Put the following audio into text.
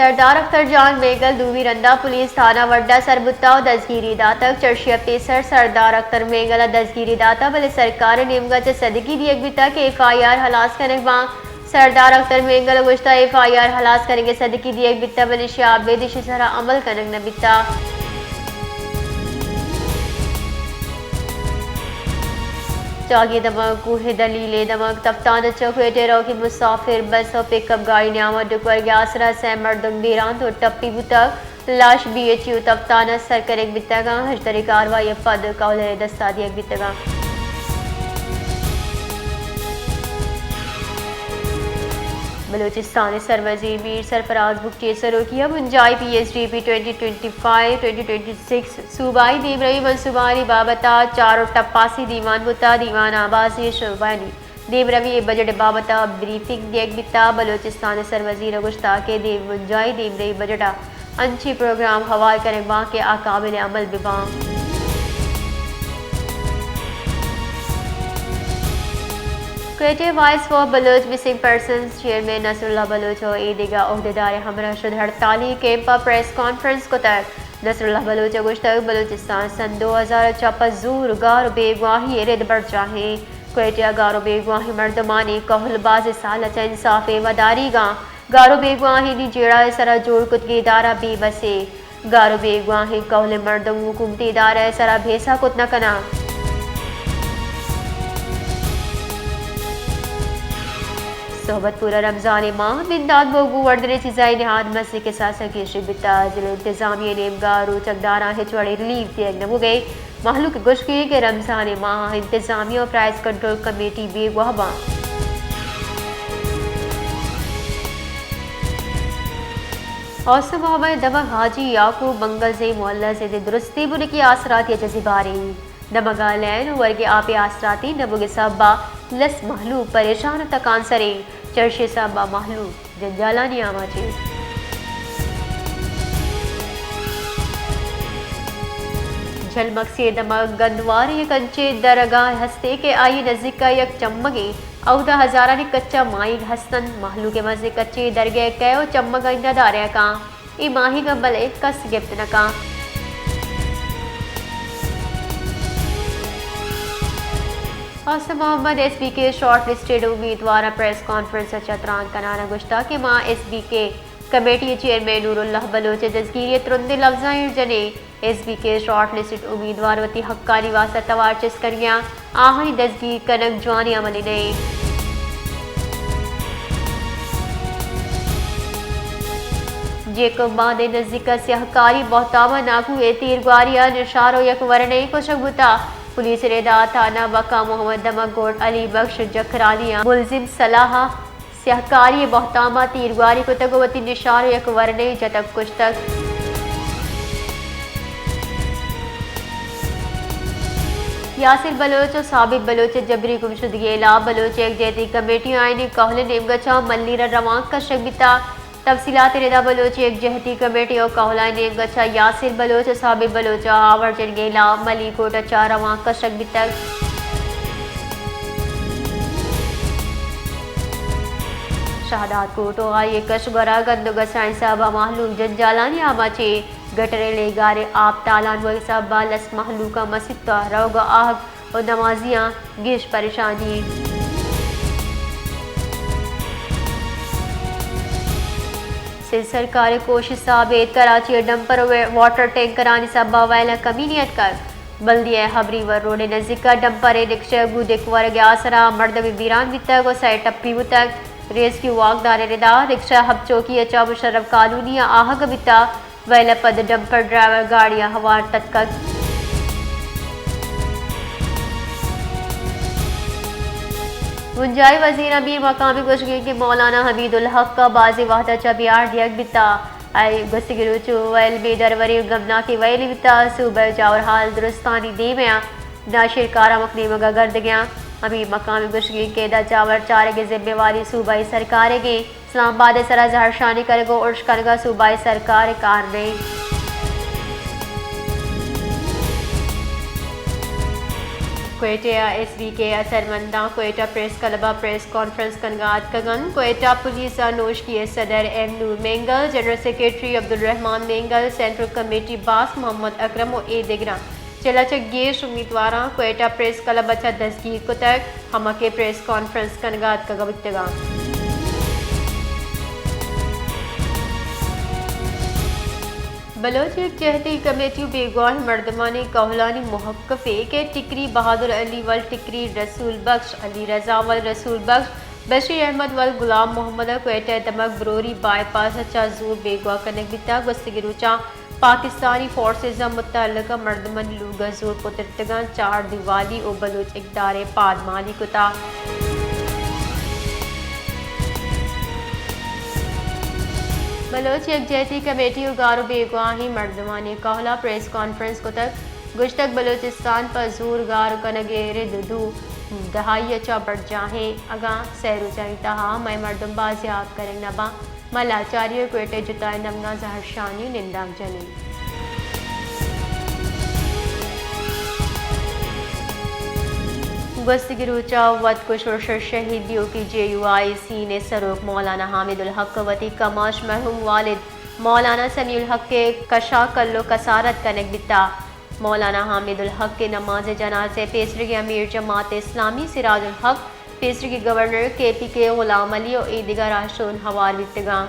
سردار اختر جان مینگل دومی رندا پولیس تھانہ وڈا سر بوتا و دزگیری داتگ۔ چرشی ء پیسر سردار اختر مینگل ء دزگیری داتا، بلے سرکار ء نیمگا چہ سدگی دیگ بیتا کہ ایف آئی آر ہلاس کنگ باں۔ سردار اختر مینگل ء گوشتا، ایف آئی آر ہلاس کنگ ء سدگی دیگ بیتا، بلے شہ آ بید ایشی سرا عمل کنگ نہ بیتا۔ جاگہے دمگ، کوہ دلیلے دمگ، تپتان ء چہ کوئٹہ روگی مسافر بس و پک اپ گاڑی نیام ء ڈکورگے آسرا سئے مردم بیران و ٹپی بوتگ۔ لاش بی ایچ یو تپتان ء سر کنگ بیتگ انت۔ ہژدری کاروائی ء پد کہولے دستا دیگ بیتگ انت۔ بلوچستان ء سروزیر میر سرفراز بگٹی ء سروکی ء بنجاہی P S D P twenty twenty five twenty twenty six صوبائی دیمروی منصوبانی بابت ء چار و ٹپاسی دیوان بوتا۔ دیوان ء بازیں شعبانی دیمروی ء بجٹ ء بابت ء بریفنگ دیگ بیتا۔ بلوچستان ء سروزیر ء گوشتا کہ دیم بنجاہی دیمروی بجٹ ء انچیں پروگرام ہوار کنگ باں کہ آ قابل عمل بہ باں۔ Quetta voice for Baloch missing persons chairman Nasrullah Baloch و اے دگہ عہدیدار ہمراہ شد ہڑتالی کیمپ ء پریس کانفرنس کتگ۔ نصر اللہ بلوچ ء گوشتگ، بلوچستان سن دو ہزار ء چہ پد زور، گار و بیگواہی ء رد برجاہیں۔ کوئٹہ ء گار و بیگواہیں مردمانی کہول بازیں سال ء چہ انصاف ء وداریگاں۔ گار و بیگواہینی جیڑہ ء سرا جوڑ کتگیں ادارہ بے بسے۔ گار و بیگواہیں کہولیں مردم حکومتی ادارہ ء سرا بھیسہ کت نہ کناں۔ صحبت پورہ رمضان ماہ بندات بوگ و وردنیں چیزائی نہاد مزنیں کساس ء گیشگ بیتا۔ ضلع انتظامیہ نیمگا روچگداراں ہچ وڑیں ریلیف دیگ نہ بوگے۔ مہلوک گوشگی کہ رمضان ماہ انتظامیہ و پرائز کنٹرول کمیٹی بیگواہ باں۔ اوسم محمد دمگ حاجی یعقوب منگل زئی معلی زند درستی بنکی آسراتی جزی باریں۔ دمگا لین و ورگی آپی آسراتی نبوگی سببا لس مہلوک پریشان و تکانسریں۔ چرشی سببا مہلوک جنجالانی آماچ انت۔ جھل مکسی دمگ گندوار یک انچیں درگاہ ہستے کہ آئی نزیکا یک چمگے اودا ہزارانی کچا ماہیگ ہستنت۔ مہلوک مزے کچے درگہ کئے و چمگانی ندارہ کاں۔ اے ماہیگ ء بلے کس گپت نہ کن۔ عاصم محمد ایس بی کے شارٹ لسٹڈ امیدوار ء پریس کانفرنس ء چہ تران کنان ء گوشتگ کہ ما ایس بی کے کمیٹی ء چیئرمین نور اللہ بلوچ ء دزگیری ء ترندیں لبزاں ایر جنیں۔ ایس بی کے شارٹ لسٹڈ امیدوار وتی حقانی واستہ توار چست کنگ ء آہانی دزگیر کنگ جوانیں عملے نہ انت۔ جیکب باندے نزیک ء سیاہکاری بہتام ء ناکو ء تیرگواری ء نشار و یک ورنئے کشگ بوتا۔ پولیس ء ردا تھانہ بکا محمد دمگ گوٹ علی بخش جکھرالی ء ملزم صلاح ء سیاہکاری ء بہتام ء تیرگواری کتگ و وتی نشار و یک ورنئے جتگ کشتگ۔ یاسر بلوچ و ثابت بلوچ ء جبری گمشدگی ء ہلاپ بلوچ یکجہتی کمیٹی آئینی کہول ء نیمگا چہ ملیر ء روانک کشگ بیتا۔ تفصیلات ء ردا بلوچ یکجہتی کمیٹی و کہول ء نیمگا چہ یاسر بلوچ و ثابت بلوچ ء آور جنگ ء ہلاپ ملیر کوٹ ء چہ روانک کشگ بیتگ۔ شہداد کوٹ و آئی کش گورا گند و گسائیں سبب ء مہلوک جنجالانی آماچ انت۔ گٹر ء لیگار ء آپ تالان بوگ ء سبب ء لس مہلوک ء مسیت ء روگ ء آہگ و نمازیاں گیش پریشانی انت۔ سندھ سرکار ء کوشست ثابت، کراچی ء ڈمپر و واٹر ٹینکرانی سبب ء ویل ء کمی نیتکگ۔ بلدیہ ء ہبری ور روڈ ء نزیک ء ڈمپر ء رکشہ ء گوں دک ورگ ء آسرا مردمے بیران بیتگ و سئے ٹپی بوتگ۔ ریسکیو واکدار ء ردا رکشہ ہب چوکی ء چہ مشرف کالونی ء آہگ بیتگ۔ ویل ء پد ڈمپر ڈرائیور گاڑی ء ہوار تتکگ۔ بنجاہی وزیر ء میر مقامی گوشگ انت کہ مولانا حمید الحق ء بازیں وہد ء چہ بیار دیگ بیتگ۔ آئی گوستگیں روچ ء ویل بے دروریں و گمناکیں ویلے بیتگ۔ صوبہ ء جاورحال درستانی دیم ء ناشرکار ہمک نیمگ ء گردگ ء انت۔ امیر مقامی گوشگ انت کہ ادا جاور چارگ ء ذمہ واری صوبائی سرکار ء گیں۔ اسلام آباد ء سرا زہرشانی کنگ و ارش کنگ ء صوبائی سرکار ء کار نہ انت۔ کوئٹہ ء ایس بی کے ء سرمنداں کوئٹہ پریس کلب ء پریس کانفرنس کنگ ء اتکگ انت۔ کوئٹہ پولیس ء نوشکی ء صدر M Noor Mengal, general secretary Abdulrahman Mengal, central committee باس محمد اکرم و اے دگراں چل ء چہ گیش امیدواراں کوئٹہ پریس کلب ء چہ دزگیر کتگ، ہمک ء پریس کانفرنس کنگ ء اتکگ بوتگاں۔ بلوچ یکجہتی کمیٹی و بیگواہیں مردمانی کہولانی محققے کہ ٹکری بہادر علی ول ٹکری رسول بخش، علی رضا ول رسول بخش، بشیر احمد ول غلام محمد ء کوئٹہ ء دمگ بروری بائی پاس ء چہ زور بیگواہ کنگ بیتگ۔ گوستگیں روچاں پاکستانی فورسز ء متعلقہ مردمانی لوگ ء زور پترتگاں، چار دیوالی و بلوچ اقدار ء پادمانی کتا۔ بلوچ یکجہتی کمیٹی و گار و بیگواہیں مردمانی کہولا پریس کانفرنس کتگ، گوشتگ بلوچستان پہ زور گار کنگ ء رد دو دہائی ء چہ برجاہیں، اگاں سئے روچانی تہا مئے مردم بازیاب کنگ نہ باں، ما لاچاری ء کوئٹہ ء جتائیں دمگاں زہرشانی ء نندانک جنیں۔ گوستگیں روچ ء وت کش و شر شہید یو کے جے یو آئی سین ء سروک مولانا حامد الحق ء وتی کماش مرحوم والد مولانا سمیع الحق ء کشا کل و کسارت کنگ بیتا۔ مولانا حامد الحق ء نماز جنازہ پیسرگیں امیر جماعت اسلامی سراج الحق، پیسرگیں گورنر کے پی کے غلام علی و اے دگہ راہشون ہوار بیتگاں۔